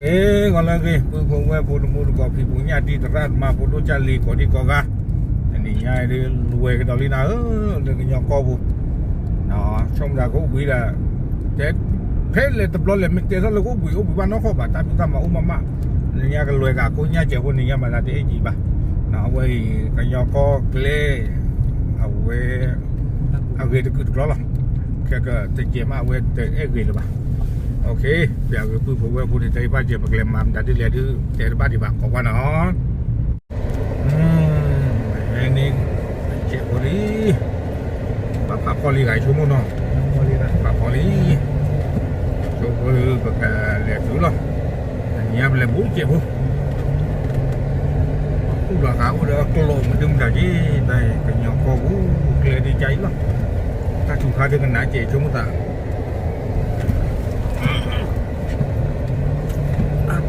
ဂီၤလၢအဂ့ၤ ပုၢ်ဖိဝဲၢ်ဖိ တမူတကိး ဖံဖုညၣ်တံၢ် သရၣ်သမါ ဖိဒိၣ်ကၢ်လံၤ ကိးဒံကိးဂၤ, တနံၤညါအံၤဒုး လဲၤကဒီးလံနၤဧၢ, လၢကညီကီၢ်ပူၤ, ဆိကမိၣ်သးကအိၣ်ဘှံးဒီး တဲ ဖဲလဲၣ်တဘျီလဲၣ် မ့ၢ်တဲထီၣ်လၢကအိၣ်ဘှံး အိၣ်ဘှံးဘၣ်နီၢ်ကီၢ်ဘၣ် တၢ်ဖံးတၢ်မၤအိၣ်မးမး, နညါကလဲၤကးကိညၣ်စဲးဖိ နညါမၤသးတအဲၣ်ကံဘၣ်, အဝဲအံၤ ကညီကီၢ်ကျဲ အဝဲ အဂ့ၤတကုာ်တကျီလီၤ, ခဲကတစဲးမး အဝဲတအဲၣ်ဂ့ၤလၢၤဘၣ်. ပၠးဂ့ၤ ပုၢ်ဖိဝဲၢ်ဖိန့ၣ် တၢ်အံၤဘၣ်စဲး ပကလဲၤမၤမတၤဒ်လဲၣ်ဒုး တဲတဘၣ်ဒံးဘၣ် ကိးကွၢ်နီၤ, န့ၣ် စဲးဖိလံ, ဘၣ်ဖးဖီလံဂၤဆိကမိၣ်နီၤ, ဖးဖီလံ, ဆိကမိၣ်ပကလဲၤတုၤလီၤ, နညါပလဲၤဘူးစဲးဖိ အိၣ်လီၤဃာ်အိၣ်ဒီးကျိာ်မဒုမတၤက့, တၢ်ကညီကီၢ်ပူၤ ကျဲဒ်ကါအံၤလီၤ, တၢ်ထုးခါဒုးကနးစဲးဆိကမိၣ်သး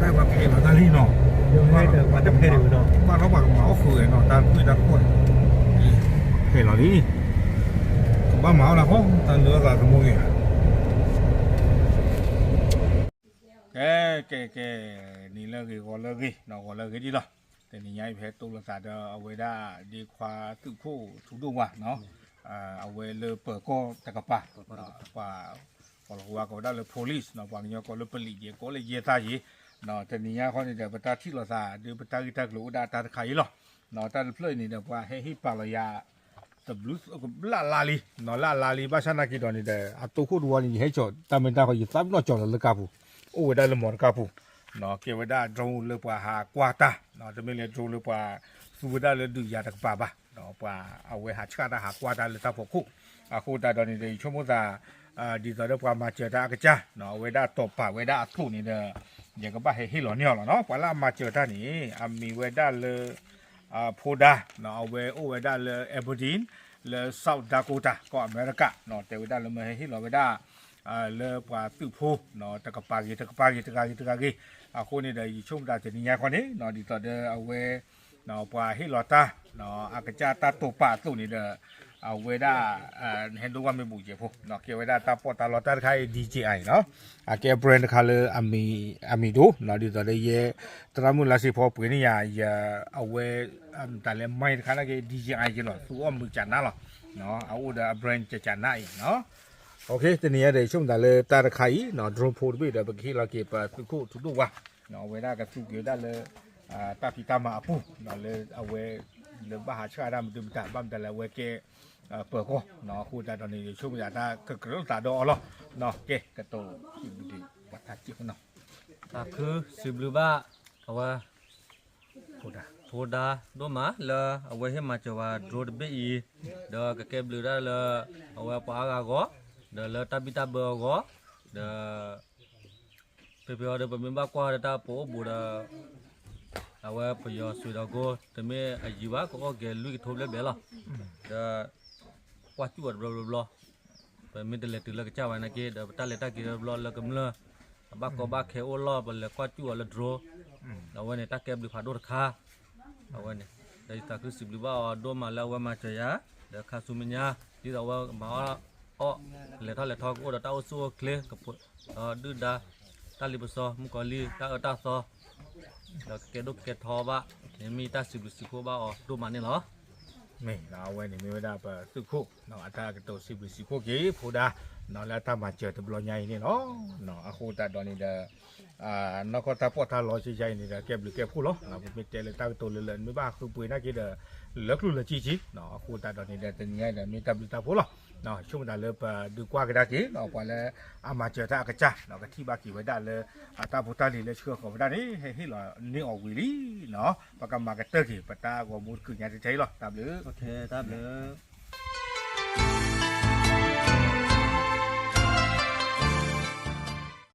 တၢ်ဘၣ်ဖဲလီၤတၢ်လံနီၤ, ဘၣ်ထီၣ်ပှၤကမၤအီၣ်ဃုာ်နီၤ တၢ်ကွံတၢ်ကွဲး, ဖဲလီၤလံ, ကဘၣ်မၤအီၣ်နၤဃီ တၢ်လၢအသးသမူဂ့ၤဧါ ကဲ ကဲ ကဲ, နံၤလၢအဂ့ၤ ဂီၤလၢအဂ့ၤ ဂီၤလၢအဂ့ၤဒ်လီၤ, တနံၤညါအံၤ ပဟဲတိၢ်လိာ်သးဒီးအဝဲဒၣ် ဒ့ခွါသုးခိၣ်ထူဒိၣ်ဝါနီၤ, အဝဲလၢပၢၤကီၢ်တကပၤ, ပှၤ ပှၤလီၤဝါကိးဝဲဒၣ်လၢ police နီၤ, ပှၤကညီကိးလၢ police ယဲၢ် ကိးလၢယဲၢ်သၣ်ယဲၢ်, တနံၤညါခီန့ၣ်ဒီး ပတၢ်ထံၣ်လိာ်သးဒီး ပတၢ်ဂ့ၢ်တၢ်ကျိၤအိၣ်ဒၣ်တၢ်တခါအံၤလီၤ, တၢ်တဖျၢၣ်အံၤန့ၣ်ဒီး ပှၤဟဲဟ့ၣ်ပာ်လီၤယၤ တဘျုးလၢ်လါလံ, လၢ်လါလံ ဘၣ်ဆၣ်နာ်က့ၤဒီးန့ၣ်ဒီး အတိခိၣ်တဝီန့ၣ် ယဟဲကၠီၤတၢ်မ့ၢ်တၢ်ဃီ ယသးပ့ၤနီၣ်ကၠီၤလီၤလၢကါပူၤ, အိၣ်ဝဲဒၣ်လၢမီတကါပူၤ, ကဲဝဲဒၣ် drone လၢပှၤဟးကွၢ်တၢ်, တမ့ၢ်လၢ drone လၢပှၤသူဝဲဒၣ်လၢဒုးယၤတကပၤဘၣ်, ပှၤအဝဲဟးဆှၣ်တၢ်ဟးကွၢ်တၢ်လၢတၢ်ဖီခိၣ်, အဃိသတးဒီးန့ၣ်ဒီး ယဆိကမိၣ်သး ဒ်သိးဒီးပှၤမၤစၢၤတၢ်အကစၢ် အဝဲဒၣ်တိာ်ပာ်ဝဲဒၣ်အသိးန့ၣ်ဒီး ယကဘၣ်ဟဲဟ့ၣ်လီၤန့ၢ်အီၤလီၤနီၤ, ပှၤလၢအမၤစၢၤတၢ်န့ၣ် အမံၤဝဲဒၣ်လၢ ဖိဒါ, အဝဲအိၣ်ဝဲဒၣ်လၢ Aberdeen လၢ South Dakota ကီၢ်အမဲရကၤ, တဲဝဲဒၣ်လၢမ့ၢ်ဟဲဟ့ၣ်လီၤဝဲဒၣ် လၢပှၤသုးဖိ တကပၤဂ့ၤ တကပၤဂ့ၤ တဂၤဂ့ၤ တဂၤဂ့ၤ, အဃိန့ၣ်ဒီး ယဆိကမိၣ်သးတနံၤညါခီန့ၣ် ဒ်သိးဒီးအဝဲ ပှၤဟ့ၣ်လီၤတၢ် အကစၢ်တၢ်တိာ်ပာ်အသိးန့ၣ်ဒီး အဝဲဒၣ် ဟဲဒိကွၢ်မ့ၢ်ဘူးစဲးဖိ ကဲဝဲဒၣ်တၢ်ပီးတၢ်လီတၢ်တခါအံၤ DJI နီၤ, အကဲ brand တခါလၢ အမံၤဒိၣ်နီၤ, ဒ်သိးဒီးယဲ သရၣ်မုၣ်လါစ့ဖီပှ့ၤန့ၢ်ယၤ ယ အဝဲ တၢ်လဲၤမၤတခါနာ်က့ DJI က့ၤလီၤ သူအီၣ်မုာ်ကနါလီၤ, အအိၣ်ဒီးအ brand ကနါအံၤနီၤ, တနံၤညါဒီး ယဆိကမိၣ်သးလၢတၢ်တခါအံၤ drone ဖိတဘ့ၣ်ဒီး ပကဟ့ၣ်လီၤက့ၤပသုးခိၣ်ထူဒိၣ်ဝါ, အဝဲဒၣ်ကသူက့ၤဝဲဒၣ်လၢ တၢ်ဖံးတၢ်မၤအပူၤ လၢအဝဲ လၢဘၣ်ဟးဆှၣ်တၢ်မဒုမတၤ ဘၣ်မတၤလဲၣ် အဝဲကဲ ပၢၤကီၢ် အဃိသတးဒီးန့ၣ် ယဆိကမိၣ်သးတၢ်ကကြၢးလိာ်သးဒီးအီၤလီၤ, ကဲ ကတိၤ ပှၤတၢ်စ့ၢ်ဖိနီၤ, သးခုစံးဘျုးဘၣ် အဝဲ ဖိဒါဒိၣ်မးလၢအဝဲဟ့ၣ်မၤစၢၤဝဲ drone တဘ့ၣ်အံၤ, ဒီးကကဲဘျုးဒၣ်လၢ အဝဲပှၤအါဂၤအဂီၢ်, ဒီးလၢတၢ်ဘံၣ်တၢ်ဘၢအဂီၢ်, ဒီး ဖဲဖဲအံၤဒီး ပမ့ၢ်ဘၣ်ကွၢ်ဒီးတၢ်ပအိၣ်ဘူးဒီး အဝဲပယီၤစွ့ၤဒီးကိ တမ့ၢ်အယံၤဘၣ် ကအီၣ်ကဲၤလွံၢ်ကထိဘျဲၣ်ဘျဲၣ်လီၤ, ဒီး ကွၢ်စူၣ်အီၤတဘျီဘျီဘျီ, ပမ့ၢ်တလဲၤတုၤလၢကစၢ်ဝဲနာ်က့ဒီး ပတၢ်လဲၤတၢ်က့ၤတဘျီလၢကမျၢၢ် အဘၣ်ကီဘၣ်ခဲအိၣ်လီၤ ပလဲၤကွၢ်စူၣ်အီၤလၢ drone, အဝဲန့ၣ် တၢ်ကဲဘျုးဖးဒိၣ်တခါ, အဝဲန့ၣ် ဒီးယသးခုစံးဘျုးဘၣ်အီၤဒိၣ်မးလၢအဝဲမၤစၢၤယၤ, ဒီးခါဆူမဲာ်ညါ ဒ်သိးအဝဲမၤအီၣ် လဲၤထီၣ်လဲၤထီကအိၣ်ဒီးတၢ်အိၣ်ဆူၣ်အိၣ်ချ့ ကပှဲၤဒီးဒုၣ်ဒါ တၢ်လ့ပစီ မုၣ်ကီၤလံၢ် တၢ်အၢတၢ်သီ ဒီးကကဲဒိၣ်ကကဲထီဘၣ်, မ့ၢ်တၢ်စံးဘျုးစံးဖှိၣ်ဘၣ်အီၤဒိၣ်မးန့ၣ်လီၤ. မ့ၢ်လီၤ အဝဲန့ၣ်မ့ၢ်ဝဲဒၣ်ပသုးခိၣ် အတၢ်ကတိၤစံးဘျုးစံးဖှိၣ်က့ၤဖိဒါ လၢအတၢ်မၤစၢၤတဘျီညါအံၤန့ၣ်လီၤ. အဃိသတးဒီးန့ၣ်ဒီး နီၢ်ကီၢ်တၢ်ပီးတၢ်လီကယါအံၤန့ၣ်ဒီး ကဲဘျုးကဲဖှိၣ်လီၤ. ပမ့ၢ်တဲလၢတၢ်ကတိၤလၢလၢ နမ့ၢ်ဘၣ်ဃုပှ့ၤနာ်က့ဒီး လၢကျိၣ်လၢစ့က့ၤ, အဃိသတးဒီးန့ၣ်ဒီး တနံၤညါအံၤဒီး မ့ၢ်တၢ်ဘျုးတၢ်ဖှိၣ်လီၤ. ဆိကမိၣ်သးလၢပဒုးကွၢ်ကဒါက့ၤ ပှၤလၢအမၤစၢၤတၢ်အကစၢ် ကထံၣ်ဘၣ်က့ၤဝဲဒၣ်လၢ အတၢ်ဖိတၢ်လံၤလၢဆှၢဃီၤဝဲဒၣ်န့ၣ် ဟဲဟ့ၣ်လီၤန့ၢ်အီၤဝံၤလံ. ပကမၤကတၢၢ်က့ၤ ပတၢ်ဂီၤမူတကုာ်ညါတထဲအံၤလီၤ. တၢ်ဘျုး တၢ်ဘျုး